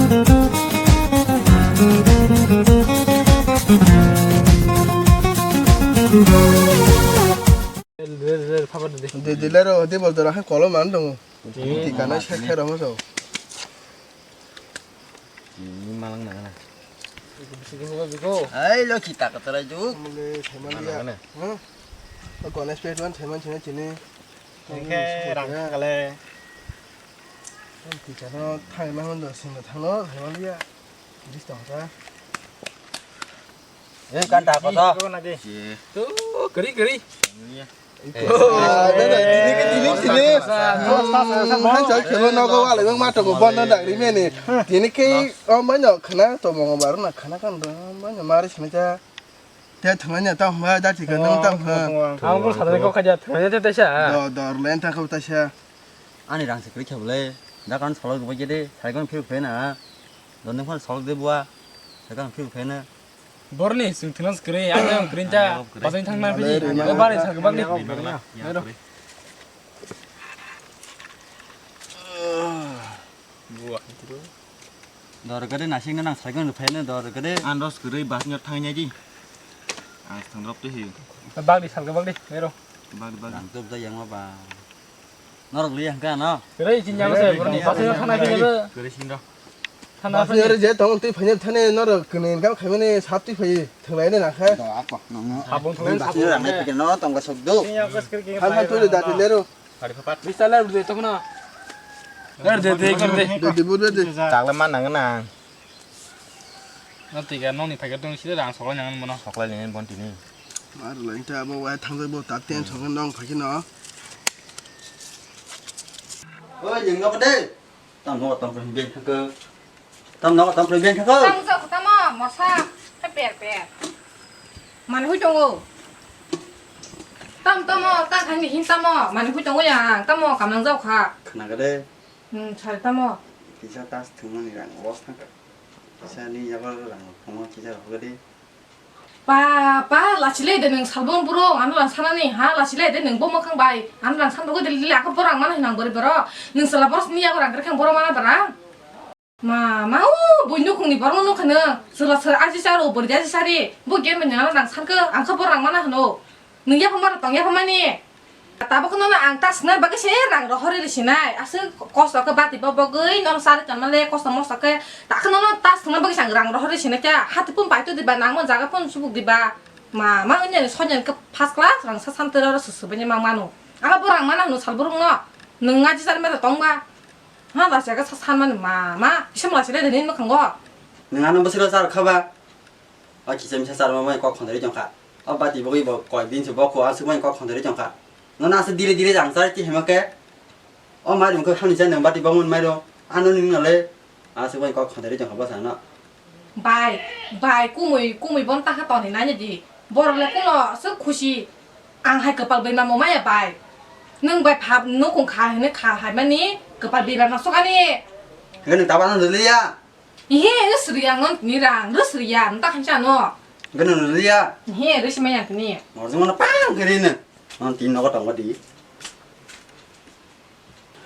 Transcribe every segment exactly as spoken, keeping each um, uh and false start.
De, de, lero, de bol dora khe kolom man dong. Tini. Tikana se khe romo so. Ni malang nang na. Ai lo kita katara juk. Mule thaiman dia. Malang na. Hmm. Ganesh Pet wan thaiman chine chine. Oke, rang kale. Tikano thangna hondo singna thanglo thaiman dia. Dis tong ta. Eh, kan ta koto. Ko na di. Tu keri keri. Tini ke o mano khana to mo banda da ri mene. Tini ke o mano khana to mo baro na khana kan do mano mari sini ta. Te thanganya ta hma da ti kan ta hma. Ang ko sadani ko khaja thanganya te ta sa. Do do len ta ko ta sa. Ani rang se kri khabule. Da kan solo go je de. Sai kon phiu phena. Don ne phal solo de bua. Sai kon phiu phena. Borni sing thilang skri, ang yang krin cha, pasang thang na phi, o bari sa kebang ni. Dor gade nasing na nang sai kong phai na dor gade. An dos kri bas nyot thang nya ji. Ang thang rok te hi. Bang di sal kebang ni, mero. Bang di bang. Ang tup da yang ma ba. Norok liya hwnkha no? Kwrwi chini yago se, borok ni bwsai no thana phini bo. Kwrwi chini rok. Thana phini. Bwsai oro je tong twi phani thani norok kwnwi hwnkha khaimani sap twi phai thwnglaini nakha. Do ako, nongno. Sabung thwnglaini sabung. Bwsai rang nai phikir no tong ga sok do. Chini yago se kwrwi kwrwi. Han han twi da twi lero. Gari phapat. Bisa lero de tong no. Lero de de kar de. De de bu de de. Chakla man nang na. No twi ga nokni phaikhe tong sida rang soklai nang mano. Soklai nang bon tini. Mar lai ta bo wai thang bo ta ten song nong phaikhe no. Oi, jeng nok de. Tam nok tam pun ben thang ko. Tam nok tam pun ben thang ko. Tam sa ko tamo, mosa. Ka per per. Mani hui tongo. Tam tamo, ta khani hin tamo. Mani hui tongo ya, tamo kamlang jau kha. Khna ga de. Hmm, sari tamo. Kisa tas thumani rang los thang ka. Kisa ni yabar rang phungo kisa rok de. Pa, pa, lachilai de nwng salbon buro, ano rang sanani, ha, lachilai de nwng bo mwkhang bai, ano rang sandogo de lili akhe borang mana hinang bori boro, nwng sala boros ni yago rang krekhe borok mana barang. Ma, ma, o, bui nukhungni borok no nukha nwng, sala sala aji charo, bori de aji sari, bo gen bai nwng ano rang sanke, angkhe borang mana hino, nwng yapha mara tong yapha mani. Tabuk no ang ta swnam bagwi se rang rohorwi rw sinai. Aswk kosto khe bati bo bogwi nono charwi tonmale kosto mosto khe ta kheno no ta swnam bagwi se ang rang rohorwi sinai khe hati phun paito diba nangma jaga phun subuk diba. Ma ma wngya ni sonyan khe first class rang sa san tero ro swsubani ma mano. Abo bo rang mana hwno sal burung no. Nwng ngaji charwi ma tongba. Ha da jaga sa san mani ma ma. Kisa mala sile de ni mwkhango. Nwng ano bwswk char kha ba? O kisa misa charma bai kok khondorwi tongkha. O bati bogwi bo koi din se bokho aswk bai kok khondorwi tongkha. Nono aswk dire dire rang char ti hema khe. O mairum khe hamni cha nwng bati bongmani mairum. Ano nini nole aswk bai kok khondorwi tongkha bwsano. Bai, bai, kumui, kumui bon takha toni nani di. Borok le kuno aswk khusi. Ang hai kwpal bai mamo maya bai. Nwng bai phap nukung kha hwnwi kha hai mani kwpal bai bai masukani. Hwnkhe nwng tabano rwliya. Ihe, rwsriya ang non tini rang, rwsriya, nta khansa no. Gano rwliya. Ihe, rwsmaya tini. Morjong mano pang kiri no. Non tin nogo tongo di.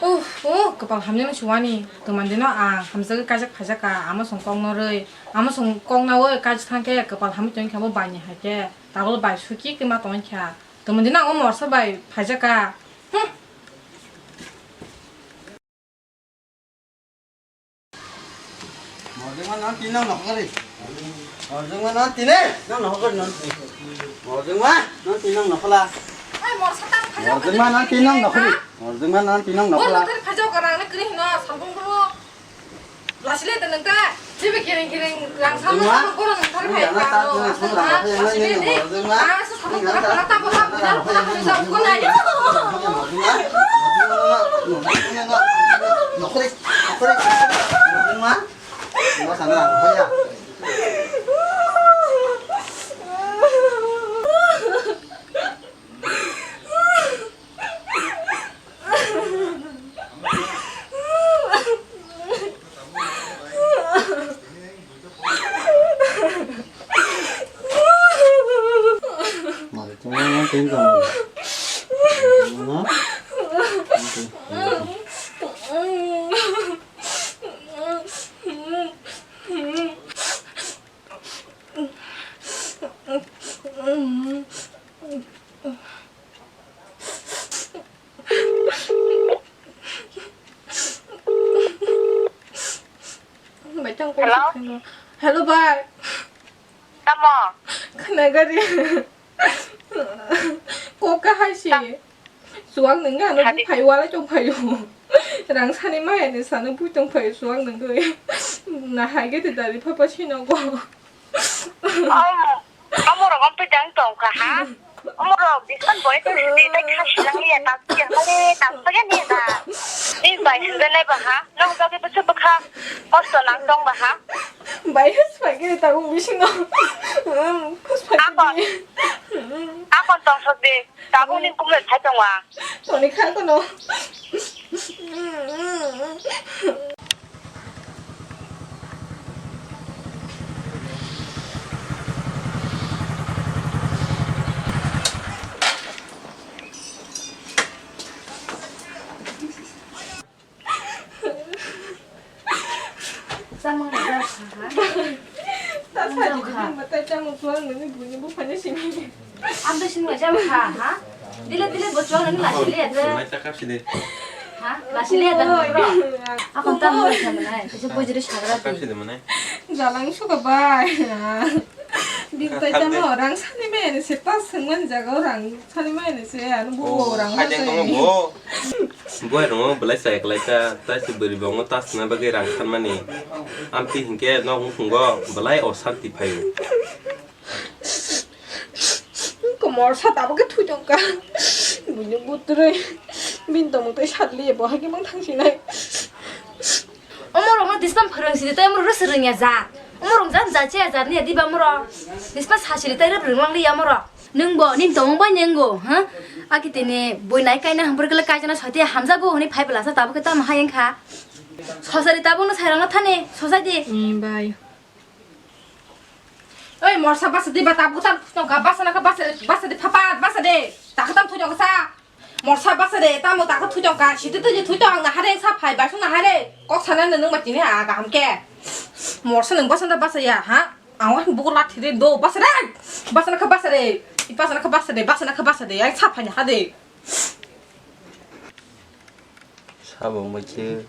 Uh, uh, kwpal hamya no suwani. Twmandi no ang hamjagwi kajak phaijak ka, amo song kok no rwi. Amo song kok na oi kajak thang khe kwpal hamya tong khe bo bani hai khe. Tabul bai suki khe ma tong kha. Twmandi no ang o morsa bai phaijak ka. Hmm. Morjongma non tin nang nokho kari. Morjongma non tine nang nokho kari non tine. Morjongma non tin nang nokhola. Ai, morsa tang phai Morjongma non tin nang nokho kari. Morjongma non tin nang nokhola. Bor thari phai jok rang ne kri hino salbung bro. Lasile te nang ta. Jibe kiring kiring rang sama sama bor nang thari phai ka. Morjongma ta tin nang nokhola. Morjongma. Ah, sa salbung bro ta bor ha bor ha bor ha. Hello? Hello, bai. Tamo? Khna gari. Kok kahai si. Chuwak nungwi ano phai walai tong phaio. Rang sani maya ni sano bui tong phaio chuwak nungwi. Na hai gete dari papa sino go. Om, omorok om pejang tong kha ha. Omorok bisan boy to sidi tai kha silang liya ta siya hale ta siya ni da. Ni bai sida nai ba ha. Nong jagi bwswk bwkha kosto nang tong ba ha. Bai phai gete ta ung bisingo. Phai gete. Akon tong sok de. Tabuk ni kumle thai tong wa. Toni kha kono. Chamung rwjak kha, ha? Ta sadi kha. Bini matai chamung chuwak nungwi buini buphano simi. Ang to sini chamung kha, ha? Dile dile bo chuwak nungwi lasi liya de. Mai ta kapsi de. Ha? Lasi liya de, bro. Akon ta mo kha manai. Kaisa bujri sagra di. Kapsi de manai. Jalang suka bai. Bini tai tamo rang sani maya ni se ta sengmani jaga o rang sani maya ni se ano bo rang hai jeng tongo bo. Bo rong belai chaya kwlai kha, tai se bwrwi bo tas na bagwi rang sanmani. Amtwi hinkhe nok nukhungo belai osanti phaio. Komor sa tabuk khe thwi tongkha. Buino butrwi bini tongmung tai sat liya bo hai khe mang thang sinai. Omorokno dispan phwrwng sidi tei omorok rwswk rwngya jat. Omorok jat jat chaya jat niya diba omorok. Dispan sa sidi tei rwb rwnglang liya omorok. Nwng bo nini tongmung bai nwngo, ha? Aki tini bui nai kaina hwnphuru kele kaijana soite hamjago hwnwi phai belasa tabuk khe tamo hai wngkha. Sosari tabukno sairokno thani sosai di. Ni bai. Oi morsa basa di ba tabuk tam tongkha basa nakha basa basa di phapat basa di. Takha tam thujok sa. Morsa basa de, tamo takha thujok ka, sidi tui thujok ang na hare sa phai, basung na hare, kok sana na nung ma tini ha, kaham ke. Morsa nung basa da basa ya, ha? Ang wa buku lathi de do, basa de, basa na kha basa de, i basa na kha basa de, basa na kha basa de, ang sa phai na ha de. Sabo mo che.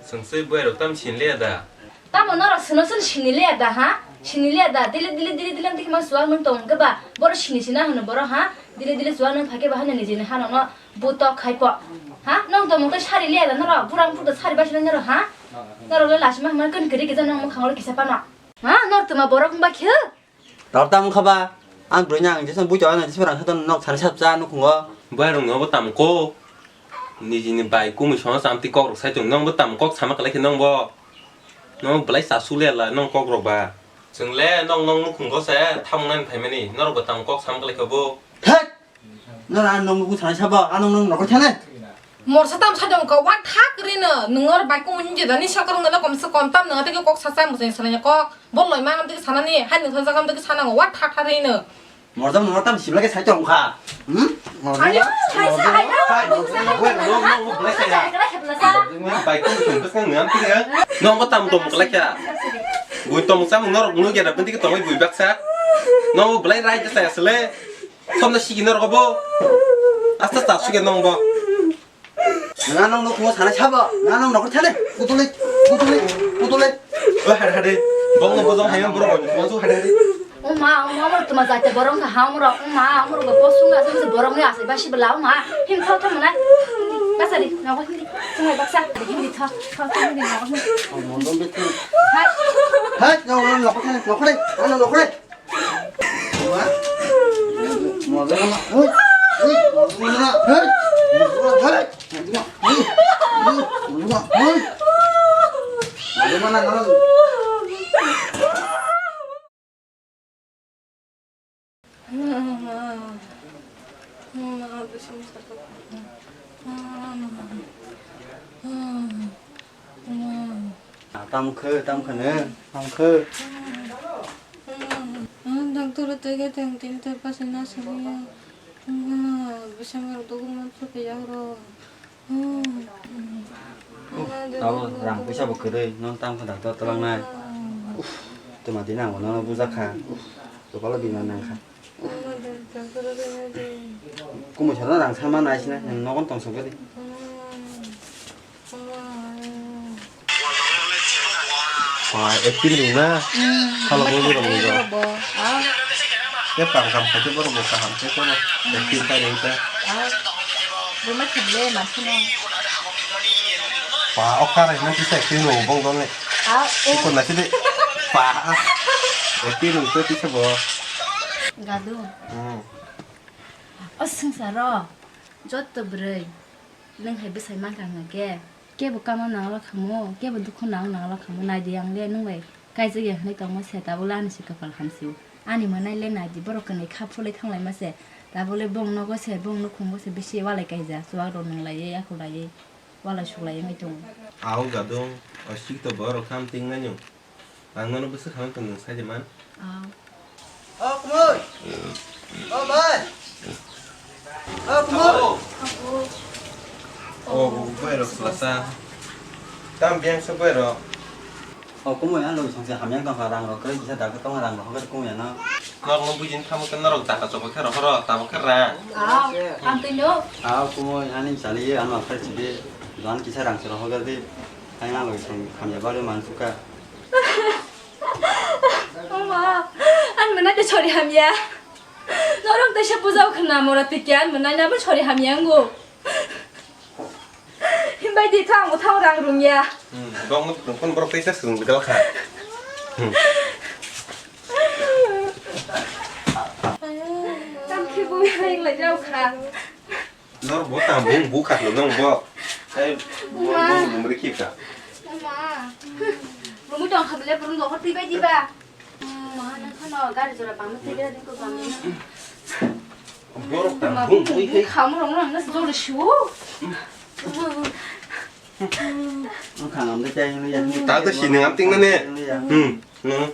Swngchwi bwrwi rok tam sini liya da? Tamo norok swno swno sini liya da ha? Sini liya da? Dili dili dili dili dikhe ma suwak nung tong khe ba? Boro sini sina hwno boro ha? Dili dili suwak nung phai khe ba hano nijini hano no butok khai po. Ha? Nong tongmung tei sari liya da norok? Burang phuto sari bai sini norok ha? Norok le lachima hwnma kwn kwrwi kisa nong mwkhang oro kisa pano. Ha? Nor tuma borok wngba khe? Tor tamo kha ba? Ang bwrwi ni ang jesa buito ano jesa rang kha nok thani sap cha nukhungo. Bwrwi rok no bo tamo kok. Nijini bai kumui sono chamtwi kok rok sai tong nong bo tamo kok sama kwlai khe nong bo. Nong belai cha su le la nong kok rok ba. Chwng le nong nong nukhungo se thamung nani phaimani norok bo tamo kok sama kwlai khe bo. Thek! Nang ang nong nukhung sanai sabo, ang nong nong nokol thane. Morsa tam sa dong ka, wa thak ri no, nung or bai kung je dani sa korong dana kom se kom tam nang tege kok sa sa mo se sanai kok, bol loi ma am tege sanani, hai nung sa sa kam tege sanang wa thak thak ri no. Morsa nong tam sibla ke sai tong kha. Hmm? Ayo, hai sa, hai sa. Wait, no, no, no, bless ya. Bai kung se bes nang am tege. Nong ko tam tom kala kya. Bui tom sa nong nor nung ya da penti ke tom bui baksa. Nong blai rai sa ya sele. Somna sigi norok bo. Asta ta suge nong bo. Nang nong nukhungo sanai sabo. Nang nong nokol thane. Putule, putule, putule. O hade hade. Bong no bojong hayo bro. Bong su hade hade. O ma, o ma, mo tuma jate borong ka ha mo ro. O ma, mo ro bo sunga se borong ya se basi bela o ma. Him tho tho mana. Basa di, nogo hindi. Sunga baksa. Hindi tho. Tho tho hindi nogo hindi. Hai. Hai, nong nokol thane, nokol. Ano nokol. Tamo khe, tamo khe ne, tamo khe. Doctor tege teng tin te pasi na sini ya. Bisa mer dogo man supe ya ro. Tamo rang puisa bo kwrwi, non tamo khe doctor twlang nai. Tuma din ang bo nono bujak kha. Kopalo bima nang kha. Kumui soro rang sama nai sina, nogon tong sokgwi di. Ah, acting rwna? Hmm, salo bo borok rwna. Borok bo. Ah. Tei pang kam khaikhe borok bo kaham khe kono. Acting khai rwkha. Ah. Rwma khe le ma kheno. Pa, o karai na kisa acting rw bong dong le. Ah, eh. Ikon na sidi. Pa. Acting rw to kisa bo. Gadu. Hmm. O swngcharo joto bwrwi nwng hai bwsai mankha hwnkhe, kebo kama nanglo khamu, kebo dukhu nang nanglo khamu, naidi ang le nwng bai kaijak ya hwnwi tongma se, tabuk le ani se kapal hamsio. Ani mwnai le naidi, borok kwnwi kha phulwi thanglaima se, tabuk le bong nogo se, bong nukhungo se bisi walai kaijak, chuwak rok nwnglaiwi, yakhulaiwi, walai suklai wngwi tongo. Au gadung, o sikto borok tham ting nai nw. Ang nono bwswk hamya tong nwng sai de man. Ah. O kumui. O bai. O kumui. O bai rok selasa. Tam biang sa bai rok. O kumui, ang loi songse hamya tong kha, rang rok kwrwi kisa dak tong rang rok kwrwi kumui ano. Norok no bujin thamo khe norok jaka choba khe rohoro tamo khe rang. Ah, ang twi no. Ah, kumui, ani chali ano khe chidi. Jan kisa rang se rohor di. Ang loi song hamya bari man suka. Oma, ani mwnai de sori hamya. Norok teisa puja khna mora tikya ani mwnai na bo sori hamya ngo. Himbai di thang bo thang rang rung ya. Hmm, dong no phun phun borok teisa sung gal kha. Hmm. Tam khi bo hai lai jau kha. Nor bo tang bung bu khat lo nong bo. Ai bo Ma. Bung bung ri khika. Ma. Rumu tong kha bele burung go hor twi bai di ba. Ma na khano gari jora pam twi gra di ko pam. Borok tang bung bung hai. Khamu rong rong na jol shu. Ang khangam de chai ni ya. Ta ta si nang am ting na ne. Hmm. Hmm.